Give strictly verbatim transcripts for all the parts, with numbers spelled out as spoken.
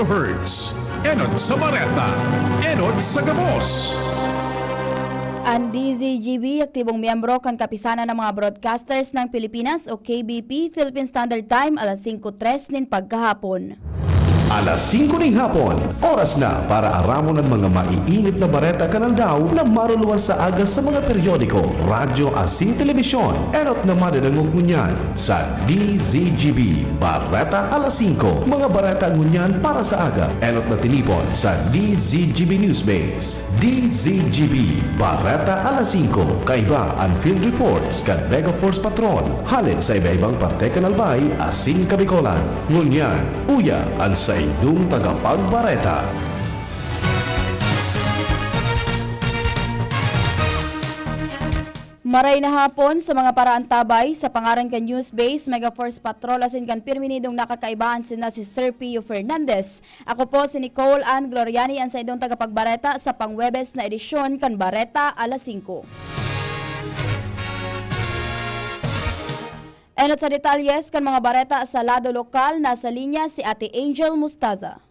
Hertz. Enot sa bareta, enot sa gabos. An D Z G B, aktibong miyembro kan Kapisanan ng mga Broadcasters ng Pilipinas o K B P, Philippine Standard Time, alas singko tres nin pagkahapon. Alas singko ning hapon, oras na para aramon an mga maiinit na bareta kan aldaw na maruluwas sa aga sa mga periodiko, radyo asin telebisyon. Enot na madadangog ngunyan sa D Z G B Bareta Alas Singko. Mga bareta ngunyan para sa aga, enot na tinipon sa D Z G B Newsbase. D Z G B Bareta Alas Singko, kaiba an field reports kan Mega Force Patrol, hale sa iba-ibang parte kan Albay asin Kabicolan. Ngunyan, uya an saindong tagapagbareta. Maray na hapon sa mga paraantabay, sa pangaran kan Newsbase, Mega Force Patrol asin kan pirminidong nakakaibahan sina si Sir Pio Fernandez. Ako po si Nicole Ann Gloriani, an saindong tagapagbareta sa Pangwebes na edisyon kan Bareta Alas Singko. Enot sa detalyes kan mga bareta sa lado lokal, nasa linya si Ate Angel Mustaza.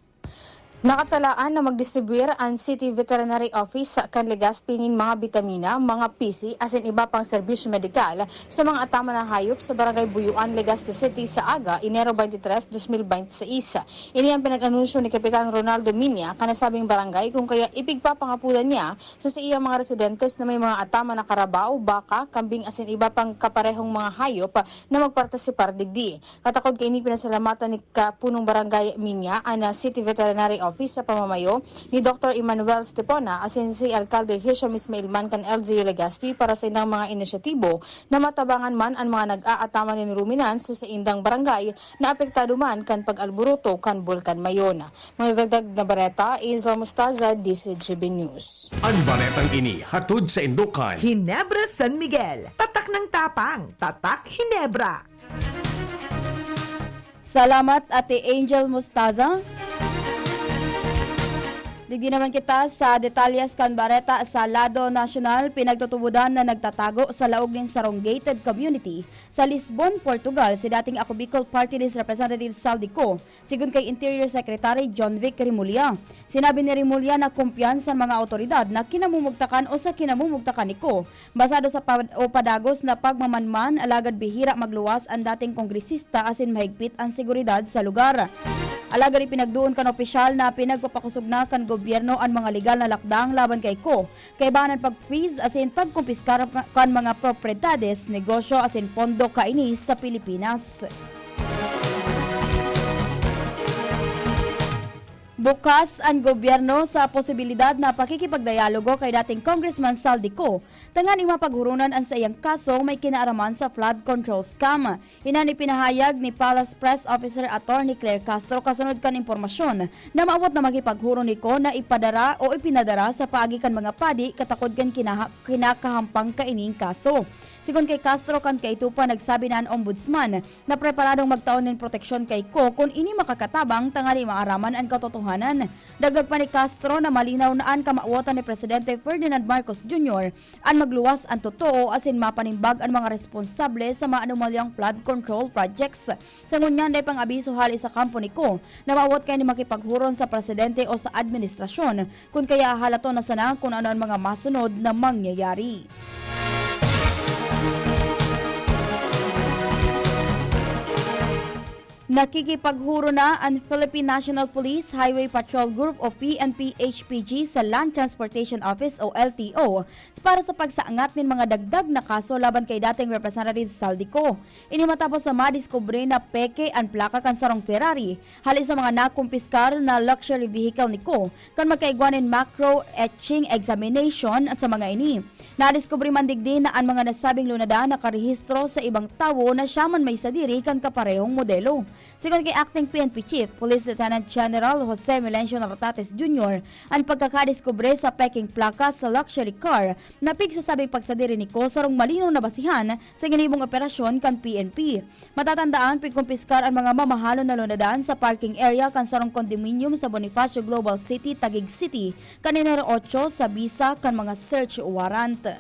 Nakatalaan na magdistribuir an City Veterinary Office kan Legazpi nin mga bitamina, mga P C, asin iba pang serbisyo medikal sa mga ataman na hayop sa Barangay Buyuan, Legazpi City sa aga, Enero twenty-three, dos mil bente seis. Ini an pinag-anunsyo ni Kapitan Ronaldo Minya kan nasabing barangay, kun kaya ipigpapangapulan niya sa saiyang mga residentes na may mga ataman na karabaw, baka, kambing asin iba pang kaparehong mga hayop na magpartisipar digdi. Katakod kaini, pinasalamatan ni Kapunong Barangay Minya an, ah, City Veterinary Office sa pamamayo ni Doktor Emmanuel Stepona asin si Alkalde Hisham Ismail man kan L G U Legazpi para sa indang mga inisyatibo na matabangan man an mga nag-aataman nin ruminants sa saindang barangay na apektado man kan pag-alboroto kan Bulkan Mayon. Madagdag na bareta, Isla Mustaza, D Z G B News. An baretang ini hatod saindo kan Ginebra San Miguel, tatak ng tapang, tatak Ginebra. Salamat, Ate Angel Mustaza. Digdi naman kita sa detalyes kan bareta sa lado nasyonal. Pinagtutubodan na nagtatago sa laog nin sarong gated community sa Lisbon, Portugal, si dating Ako Bicol Party List Representative Zaldy Co, sigon kay Interior Secretary Jonvic Remulla. Sinabi ni Remulla na kumpiyansa an mga awtoridad na kinamumugtakan o sa kinamumugtakan ni Co, basado sa pa-, o padagos na pagmamanman, alagad bihira magluwas an dating kongresista asin mahigpit an seguridad sa lugar. Alagad ipinagdoon kan opisyal na pinagpapakosog na kan gobyerno an mga legal na lakdang laban kay Co, kaiba an pag-freeze asin pagkumpiskar ka-, kan mga propriedades, negosyo asin pondo kaini sa Pilipinas. Bukas an gobyerno sa posibilidad na pakikipagdialogo kay dating Congressman Zaldy Co, tanganing mapaghuronan an saiyang kasong may kinaaraman sa flood control scam. Iyan an ipinahayag ni Palace Press Officer Attorney Claire Castro kasunod kan impormasyon na maawot na makipaghuron ni Co na ipadara o ipinadara sa paagi kan mga padi katakod kan kinaha-, kinakahampang kaining kaso. Sigon kay Castro, kan kaito pa nagsabi na an Ombudsman na preparadong magtao nin proteksyon kay Co kun ini makakatabang tanganing maaraman an katotohanan. Dagdag pa ni Castro na malinaw na an kamawotan ni Presidente Ferdinand Marcos Junior an magluwas an totoo asin mapanimbag an mga responsable sa mga anomalyang flood control projects. Sa ngunyan, dai pang abiso hale sa kampo ni Co na maawot kaini makipaghuron sa presidente o sa administrasyon, kun kaya hahalaton na sana kun ano an mga masunod na mangyayari. Nakikipaghuron na an Philippine National Police Highway Patrol Group o P N P H P G sa Land Transportation Office o L T O para sa pagsaangat nin mga dagdag na kaso laban kay dating Representative Zaldy Co. Ini matapos na madiskubre na peke an plaka kan sarong Ferrari hale sa mga nakumpiskar na luxury vehicle ni Co kan magkaigwa nin macro etching examination sa mga ini. Nadiskubre man digdi na an mga nasabing lunadan nakarehistro sa ibang tawo na siya man may sadiri kan kaparehong modelo. Sigon kay Acting P N P Chief Police Lieutenant General Jose Melencio Nartates Junior, an pagkakadiskubre sa peking plaka sa luxury car na pigsasabing pagsadiri ni Co sarong malinaw na basihan sa ginibong operasyon kan P N P. Matatandaan, pigkumpiskar an mga mamahalon na lunadan sa parking area kan sarong condominium sa Bonifacio Global City, Taguig City, kan Enero otso sa bisa kan mga search warrant.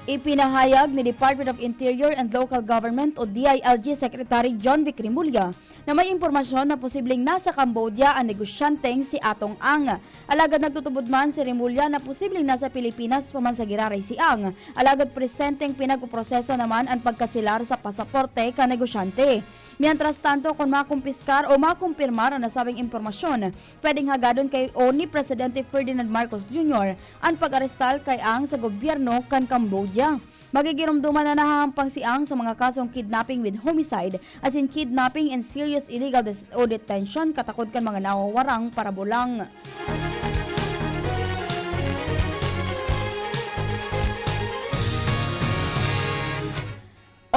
Ipinahayag ni Department of Interior and Local Government o D I L G Secretary John Vic Remulla na may impormasyon na posibleng nasa Cambodia an negosyanteng si Atong Ang. Alagad nagtutubod man si Remulla na posibleng nasa Pilipinas pa man sa giraray si Ang. Alagad presenteng pinagpoproseso naman an pagkaselar sa pasaporte kan negosyante. Mientras tanto, kun makumpiskar o makumpirmar an nasabing impormasyon, pwedeng hagadon kay o ni Presidente Ferdinand Marcos Junior an pag-arestar kay Ang sa gobyerno kan Cambodia. Magigiromdoman na nahahampang si Ang sa mga kasong kidnapping with homicide, asin kidnapping and serious illegal des- o detention katakod kan mga nawawarang parabulang.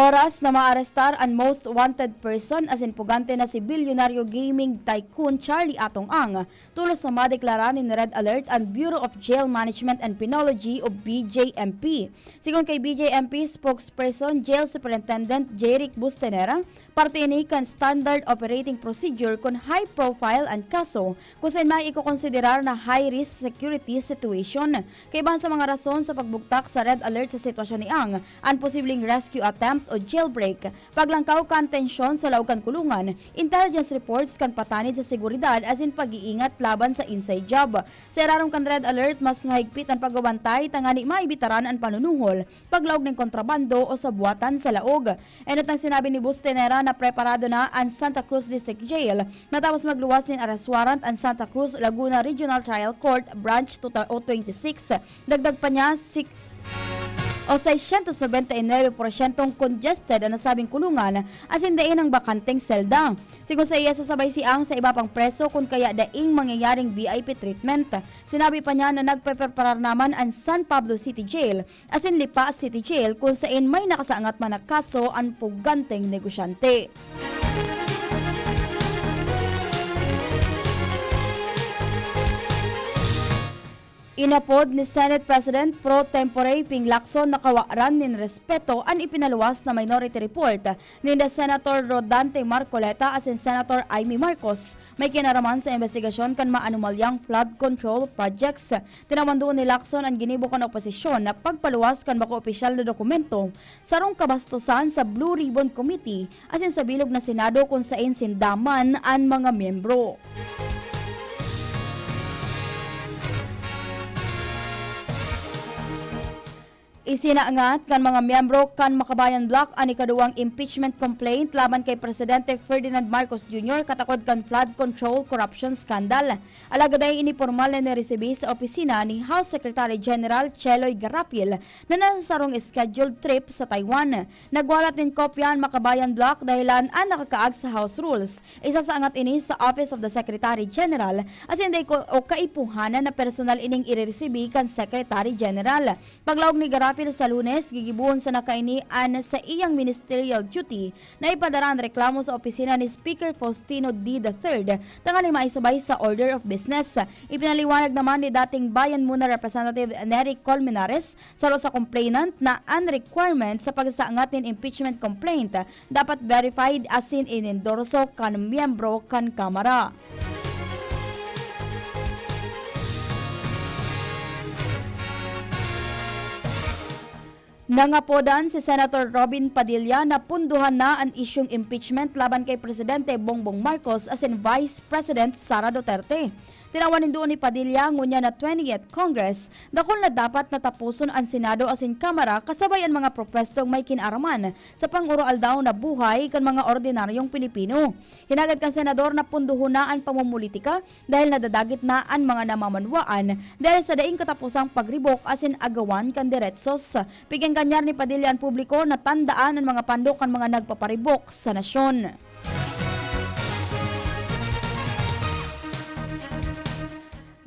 Oras na maarestar an most wanted person asin pugante na si bilyonaryo gaming tycoon Charlie Atong Ang, tolos na madeklara nin red alert an Bureau of Jail Management and Penology o B J M P. Sigon kay B J M P spokesperson Jail Superintendent Jeric Bustenera, parte ini kan standard operating procedure kun high profile an kaso kung saen maikokonsiderar na high risk security situation. Kaibahan sa mga rason sa pagbugtak sa red alert sa sitwasyon ni Ang, an posibleng rescue attempt o jailbreak, paglangkaw kan tensyon sa laog kan kulungan, intelligence reports kan patanid sa seguridad asin pag-iingat laban sa inside job. Sa irarom kan red alert, mas mahigpit an pagbabantay tangani maibitaran an panunuhol, paglaog nin kontrabando o sabwatan sa laog. Enot ang sinabi ni Bustenera na preparado na an Santa Cruz District Jail matapos magluwas nin arrest warrant an Santa Cruz Laguna Regional Trial Court Branch two o twenty-six. Dagdag pa niya, six o sescientos noventa y nueve porsyentong congested an nasabing kulungan asin dai nang bakanteng selda. Sigon saiya, sasabay si Ang sa iba pang preso kun kaya daing mangyayaring V I P treatment. Sinabi pa niya na nagpepreparar naman an San Pablo City Jail asin Lipa City Jail kun saen may nakasaangat man na kaso an puganteng negosyante. Inapod ni Senate President pro tempore Ping Lacson na kawaran nin respeto an ipinaluwas na Minority Report ninda Senator Rodante Marcoleta asin Senator Imee Marcos. May kinaraman sa imbestigasyon kan maanomalyang flood control projects. Tinawan duon ni Lacson an ginibo kan oposisyon na pagpaluwas kan bako opisyal na dokumento, sarong kabastusan sa Blue Ribbon Committee asin sa bilog na Senado kun saen sinda man an mga miyembro. Isinangat kan mga miyembro kan Makabayan Bloc an ikaduwang impeachment complaint laban kay Presidente Ferdinand Marcos Junior katakod kan flood control corruption scandal. Alagad dai ini pormal na naresibi sa opisina ni House Secretary General Cheloy Garapil na nasa sarong scheduled trip sa Taiwan. Nagwalat nin kopya an Makabayan Bloc dahelan an nakakaag sa House rules. Isasaangat ini sa Office of the Secretary General asin dai ko o kaipuhanan na personal ining ireresibi kan Secretary General. Paglaog ni Garapil sa Lunes, gigibohon sana kaini an saiyang ministerial duty na ipadara an reklamo sa opisina ni Speaker Faustino D the third, tanganing maisabay sa order of business. Ipinaliwanag naman ni dating Bayan Muna Representative Nery Colmenares, saro sa complainant, na an requirement sa pagsaangat nin impeachment complaint dapat verified asin inendorso kan miyembro kan Kamara. Nangapodan si Senator Robin Padilla na punduhan na an isyung impeachment laban kay Presidente Bongbong Marcos asin Vice President Sara Duterte. Tinawan nin duon ni Padilla ngunyan na twentieth Congress, dakul na dapat na taposon an Senado asin Kamara kasabay an mga propwestong may kinaraman sa pang-uroaldaw na buhay kan mga ordinaryong Pilipino. Hinagad kan senador na punduhon na an pamumulitika dahil nadadagit na an mga namamanwaan dahil sa daing katapusang pagribok asin agawan kan deretsos. Pigyan kanyar ni Padilla an publiko na tandaan an mga pandok kan mga nagpaparibok sa nasyon.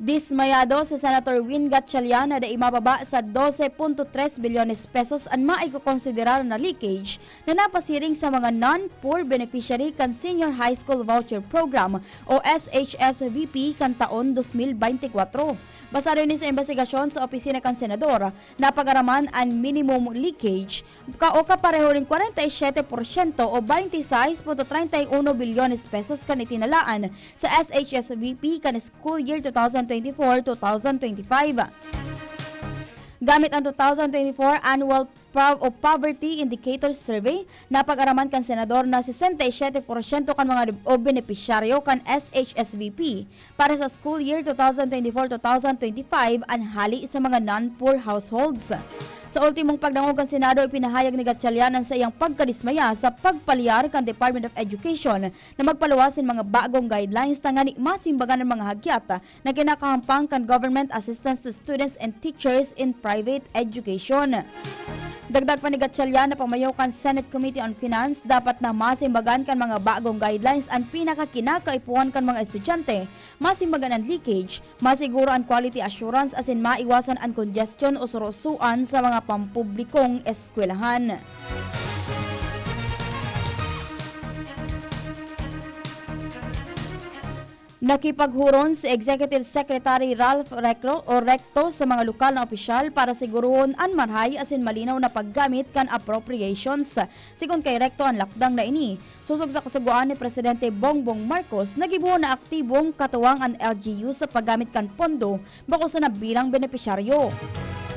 Dismayado si Senator Win Gatchalian na dai mababa sa dose punto tres bilyones pesos an maikokonsiderar na leakage na napasiring sa mga non-poor beneficiary kan Senior High School Voucher Program o S H S V P kan taon dos mil beintikwatro. Basado ini sa imbestigasyon sa opisina kan senador, napag-araman an minimum leakage ka o kapareho nin kwarenta y siyete porsyento o baynte sais punto treinta y uno bilyones pesos kan itinalaan sa S H S V P kan school year two thousand twenty-four, two thousand twenty-five. Gamit ang two thousand twenty-four annual po-, o Poverty Indicator Survey, napag-araman kan senador na sesenta y siete porsyento kan mga o benepisyaryo kan S H S V P para sa school year two thousand twenty-four, two thousand twenty-five an hali sa mga non-poor households. Sa ultimong pagdangog kan Senado, ipinahayag ni Gatchalian an saiyang pagkadismaya sa pagpalyar kan Department of Education na magpaluwas nin mga bagong guidelines tangani masimbagan an mga hagyat na kinakahampang kan government assistance to students and teachers in private education. Dagdag pa ni Gatchalian na pamayo kan Senate Committee on Finance, dapat na masimbagan kan mga bagong guidelines an pinakakinakaipuhan kan mga estudyante, masimbagan an leakage, masiguro an quality assurance asin maiwasan an congestion o surosuan sa mga pampublikong eskwelahan. Nakipaghuron si Executive Secretary Ralph Reclo o Recto sa mga lokal na opisyal para siguruhon an marhay asin malinaw na paggamit kan appropriations. Sigon kay Recto, an lakdang na ini sosog sa kasugoan ni Presidente Bongbong Marcos na gibohon na aktibong katuwang an L G U sa paggamit kan pondo, bako sana bilang benepisyaryo.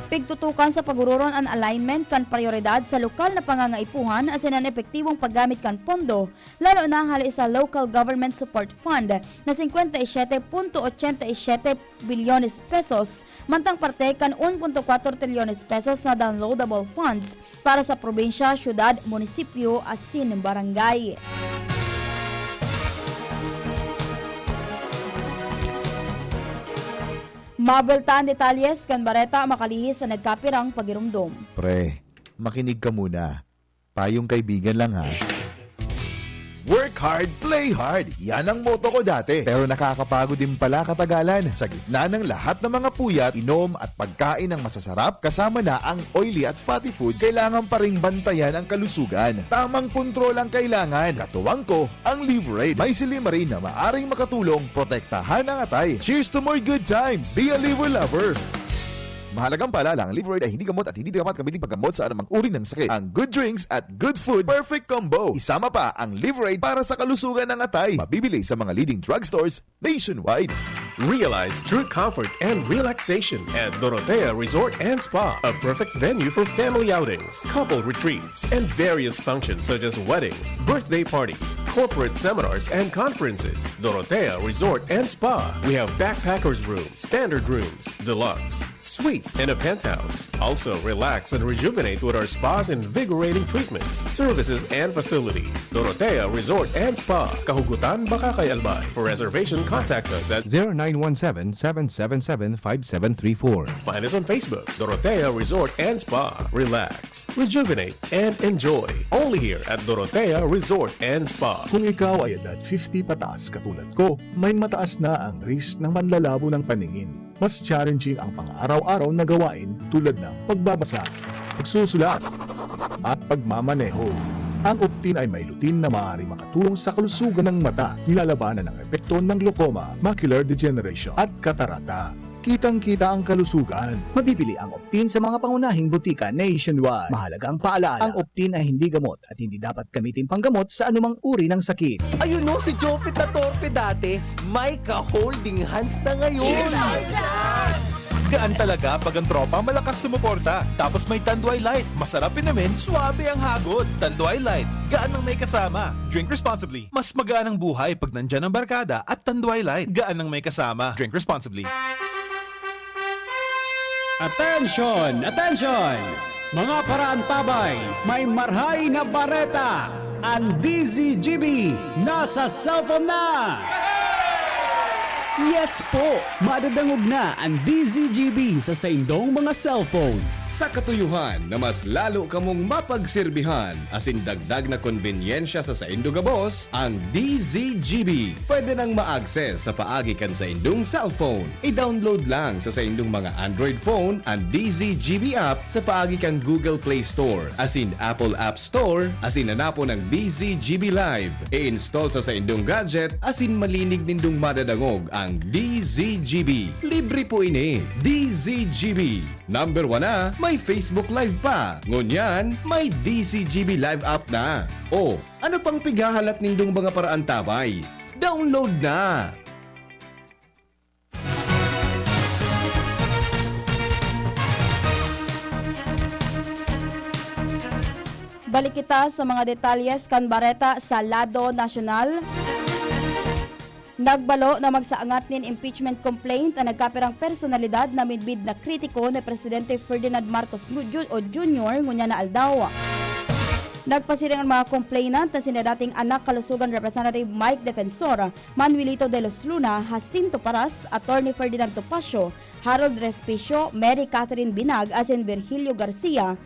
Pigtutukan sa pagororon an alignment kan prayoridad sa lokal na pangangaipuhan asin an epektibong paggamit kan pondo, lalo na hali sa Local Government Support Fund na cincuenta y siete punto ochenta y siete bilyones pesos, mantang parte kan un punto kwatro trilyones pesos na downloadable funds para sa probinsya, syudad, munisipyo asin barangay. Mabulta an detalyes kan bareta makalihis sa nagkapirang pagiromdom. Pre, makinig ka muna. Payong kaibigan lang, ha. Work hard, play hard. Yan ang motto ko dati. Pero nakakapagod din pala katagalan. Sa gitna ng lahat ng mga puyat, inom at pagkain ng masasarap, kasama na ang oily at fatty foods, kailangan pa ring bantayan ang kalusugan. Tamang kontrol ang kailangan. Katuwang ko, ang Liverade. May silymarin na maaring makatulong protektahan ang atay. Cheers to more good times! Be a Liver Lover! Mahalagang paalala, ang Liverade ay hindi gamot at hindi dapat gamitin paggamot sa anumang uri ng sakit. Ang good drinks at good food, perfect combo. Isama pa ang Liverade para sa kalusugan ng atay. Mabibili sa mga leading drugstores nationwide. Realize true comfort and relaxation at Dorotea Resort and Spa, a perfect venue for family outings, couple retreats, and various functions such as weddings, birthday parties, corporate seminars, and conferences. Dorotea Resort and Spa. We have backpackers room, standard rooms, deluxe, suite, and a penthouse. Also, relax and rejuvenate with our spa's invigorating treatments, services, and facilities. Dorotea Resort and Spa, Kahugutan, Bacacay, Albay. For reservation, contact us at zero nine one seven, seven seven seven, five seven three four. Find us on Facebook, Dorotea Resort and Spa. Relax, rejuvenate, and enjoy. Only here at Dorotea Resort and Spa. Kung ikaw ay edad fifty pataas katulad ko, may mataas na ang risk ng manlalabo ng paningin. Mas challenging ang pang-araw-araw na gawain tulad ng pagbabasa, pagsusulat, at pagmamaneho. Ang Optin ay may lutein na maaaring makatulong sa kalusugan ng mata, nilalabanan ang epekto ng glaucoma, macular degeneration, at katarata. Kitang-kita ang kalusugan. Mabibili ang Optin sa mga pangunahing botika nationwide. Mahalagang paalala, ang Optin ay hindi gamot at hindi dapat gamitin panggamot sa anumang uri ng sakit. Ayun, no, si Jopit na torpe dati, may ka-holding hands na ngayon. Cheers tayo dyan! Gaan talaga pag ang tropa malakas sumuporta. Tapos may Tanduay Light, masarap inumin, swabe ang hagod. Tanduay Light, gaan ng may kasama. Drink responsibly. Mas magaan ang buhay pag nandyan ang barkada at Tanduay Light, gaan ng may kasama. Drink responsibly. Attention! Attention! Mga paraantabay, may marhay na bareta! Ang D Z G B nasa cellphone na! Yes po! Madadangog na ang D Z G B sa saindong mga cellphone. Sa katuyuhan na mas lalo kamong mapagserbihan, asin dagdag na konbenyensya sa saindo gabos, ang D Z G B pwede nang ma-access sa paagi kan saindong cellphone. I-download lang sa saindong mga Android phone ang D Z G B app sa paagi kan Google Play Store asin Apple App Store, asin hanapon ang D Z G B Live. I-install sa saindong gadget asin malinig nindong madadangog ang D Z G B. Libre po ini. D Z G B. Number one na, may Facebook Live pa. Ngunyan, may D Z G B Live app na. O, ano pang pighahalat nindong mga paraantabay? Download na! Balik kita sa mga detalyes kan bareta sa lado nasyonal. Nagbalo na magsaangat nin impeachment complaint an nagkapirang personalidad na midbid na kritiko ni Presidente Ferdinand Marcos Ju-, o Junior ngunyan na aldaw. Nagpasiring an mga complainant na sina dating Anak Kalusugan Representative Mike Defensor, Manuelito de los Luna, Jacinto Paras, Attorney Ferdinand Topacio, Harold Respicio, Mary Catherine Binag asin Virgilio Garcia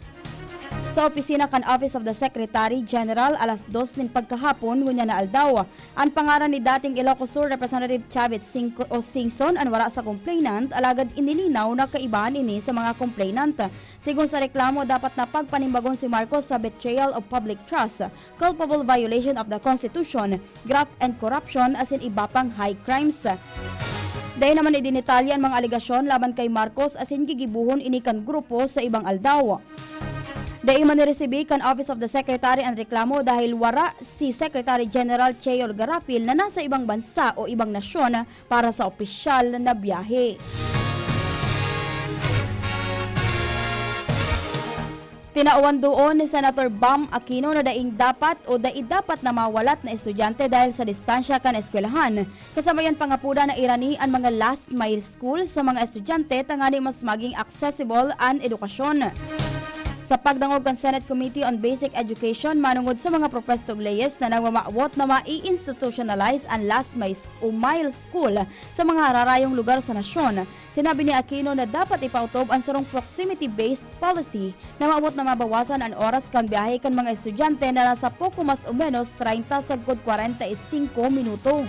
sa opisina kan Office of the Secretary General alas dos nin pagkahapon ngunyan na aldaw. An pangaran ni dating Ilocos Sur Representative Chavit Singco-, o Singson an wara sa complainant, alagad inilinaw na kaibahan ini sa mga complainant. Sigon sa reklamo, dapat na pagpanimbagon si Marcos sa betrayal of public trust, culpable violation of the Constitution, graft and corruption, asin iba pang high crimes. Dai naman idinetalye an mga alegasyon laban kay Marcos asin gigibohon ini kan grupo sa ibang aldaw. Dai man niresibi kan Office of the Secretary an reklamo dahil wara si Secretary General Cheo Garapil na nasa ibang bansa o ibang nasyon para sa opisyal na biyahe. Tinawan duon ni Senator Bam Aquino na daing dapat o dai dapat na mawalat na estudyante dahil sa distansya kan eskwelahan. Kasabayan pangapodan na irani an mga last mile school sa mga estudyante tangani mas maging accessible an edukasyon. Sa pagdangog kan Senate Committee on Basic Education manungod sa mga propwestong leyes na nagmamawot na mai-institutionalize an last mile, o mile school sa mga hararayong lugar sa nasyon, sinabi ni Aquino na dapat ipautob an sarong proximity-based policy na maabot na mabawasan an oras kan biyahe kan mga estudyante na nasa poko mas o menos treinta sagkod kwarenta y singko minuto.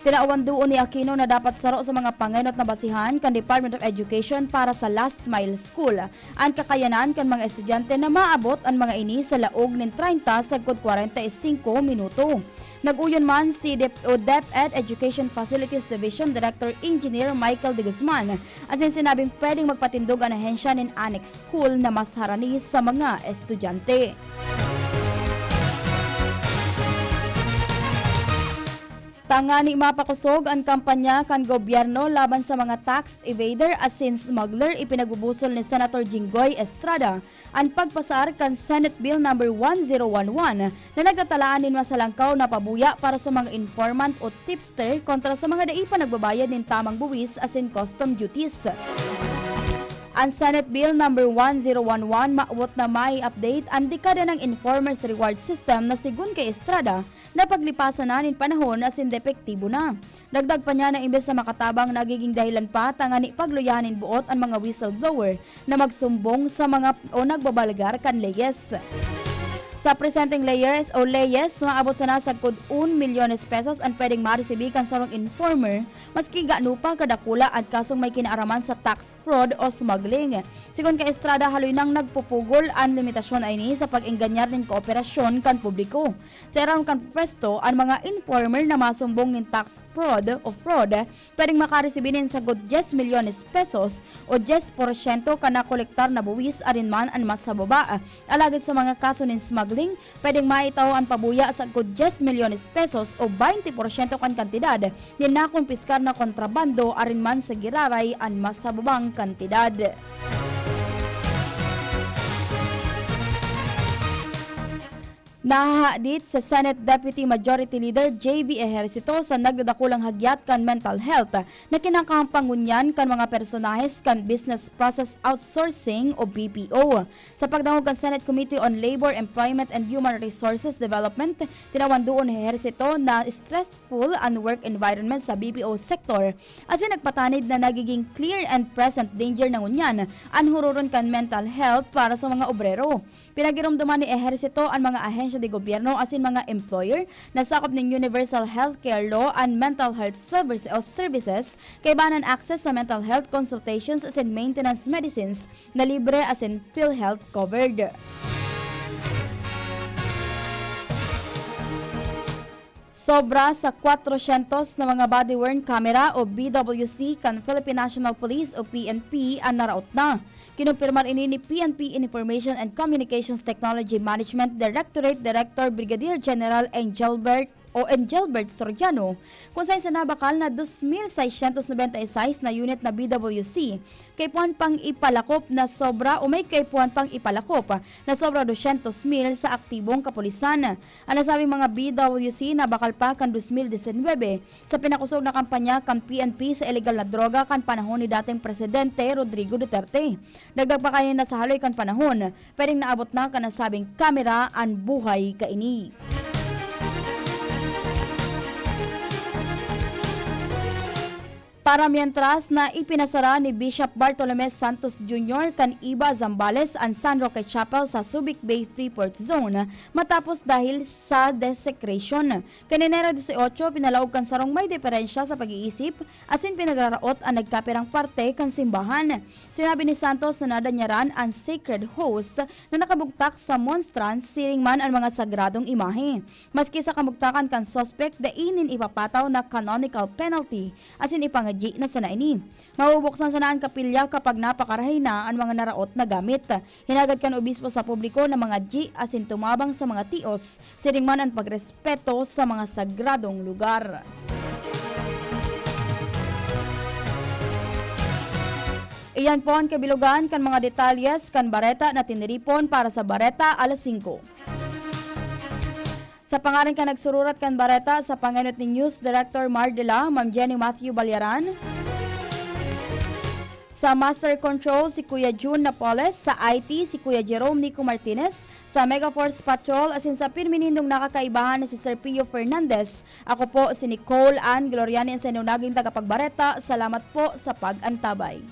Tinawan duon ni Aquino na dapat saro sa mga pangenot na basihan kan Department of Education para sa last mile school an kakayanan kan mga estudyante na maabot an mga ini sa laog nin treinta sagkod kwarenta y singko minuto. Nag-uyon man si Dep-, o DepEd Education Facilities Division Director Engineer Michael De Guzman, asin sinabing pwedeng magpatindog an ahensya nin annex school na mas harani sa mga estudyante. Tangani mapakosog an kampanya kan gobyerno laban sa mga tax evader asin smuggler, ipinagbubusol ni Senator Jinggoy Estrada an pagpasar kan Senate Bill number one zero one one na nagtatalaan nin masalangkaw na pabuya para sa mga informant o tipster kontra sa mga dai pa nagbabayad nin tamang buwis asin custom duties. An Senate Bill number one zero one one mawot na mai-update an dekada ng informers reward system na sigon kay Estrada, napaglipasan na nin panahon asin depektibo na. Dagdag pa niya na imbes na makatabang, nagiging dahilan pa tangani pagluya nin boot an mga whistleblower na magsumbong sa mga o nagbabalgar kan leyes. Sa presenteng leyes o leyes, maabot sana sagkod un milyones pesos an pwedeng maresibi kan sarong informer, maski gaano pa kadakula an kasong may kinaaraman sa tax fraud o smuggling. Sigon kay Estrada, haloy nang nagpupugol an limitasyon na ini sa pag-engganyar nin kooperasyon kan publiko. Sa irarom kan pwesto, an mga informer na masumbong nin tax fraud o fraud, pwedeng makaresibi nin sagkod dyes milyones pesos o dyes porsyento kan nakolektar na buwis arin man an mas sa baba. Alagad sa mga kaso nin smuggling, pwedeng maitao an pabuya sagkod dyes milyones pesos o baynte porsyento kan kantidad nin nakumpiskar na kontrabando arin man sa giraray an mas sa babang kantidad. Nahahadit sa Senate Deputy Majority Leader J V Ejercito sa nagdadakulang hagyat kan mental health na kinakahang pangunyan kan mga personahes kan business process outsourcing o B P O. Sa pagdangog kan Senate Committee on Labor, Employment and Human Resources Development, tinawan duon ni Ejercito na stressful an work environment sa B P O sector, asin nagpatanid na nagiging clear and present danger na ngunyan an huroron kan mental health para sa mga obrero. Pinagiromdoman ni Ejercito an mga ahensya de gobyerno asin mga employer na sakop nin Universal Healthcare Law an mental health service o services, kaibahan an access sa mental health consultations asin maintenance medicines na libre asin PhilHealth covered. Sobra sa kwatrosyentos na mga body-worn camera o B W C kan Philippine National Police o P N P an naraot na. Kinumpirmar ini ni P N P Information and Communications Technology Management Directorate Director Brigadier General Engelbert o Engelbert Soriano, kung saen sa nabakal na dos mil seiscientos noventa y seis na unit na B W C, kaipuhan pang ipalakop na sobra o may kaipuhan pang ipalakop na sobra dosyentos mil sa aktibong kapulisan. An nasabing mga B W C nabakal pa kan dos mil disinwebe sa pinakosog na kampanya kan P N P sa ilegal na droga kan panahon ni dating Presidente Rodrigo Duterte. Dagdag pa kaini na sa haloy kan panahon, pwedeng naabot na kan nasabing kamera an buhay kaini. Para mientras na ipinasara ni Bishop Bartolome Santos Junior kan Iba, Zambales an San Roque Chapel sa Subic Bay Freeport Zone matapos dahil sa desecration. Kan Enero dieciocho, pinalaog kan sarong may diferensya sa pag-iisip asin pinagraraot an nagkapirang parte kan simbahan. Sinabi ni Santos na nadanyaran an sacred host na nakabugtak sa monstrance, siring man an mga sagradong imahe. Maski sa kamugtakan kan suspek, dai nin ipapataw na canonical penalty asin ipangadyi na sana ini. Mabubuksan sana an kapilya kapag napakarahay na an mga naraot na gamit. Hinagad kan obispo sa publiko na mangadyi asin tumabang sa mga tios, siring man an pagrespeto sa mga sagradong lugar. Iyan po an kabilugan kan mga detalyes kan bareta na tiniripon para sa Bareta Alas Singko. Sa pangaran kan nagsururat kan bareta, sa pangenot ni News Director Mar Dela, Ma'am Jenny Matthew Balyaran, sa Master Control, si Kuya Jun Napoles, sa I T, si Kuya Jerome Nico Martinez, sa Megaforce Patrol, asin sa pirmi nindong nakakaibahan na si Sir Pio Fernandez. Ako po si Nicole Ann Gloriani, ang saindong naging tagapagbareta. Salamat po sa pag-antabay.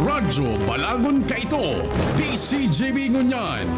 Radyo Balagon Kaito, D C G B Ngunyan.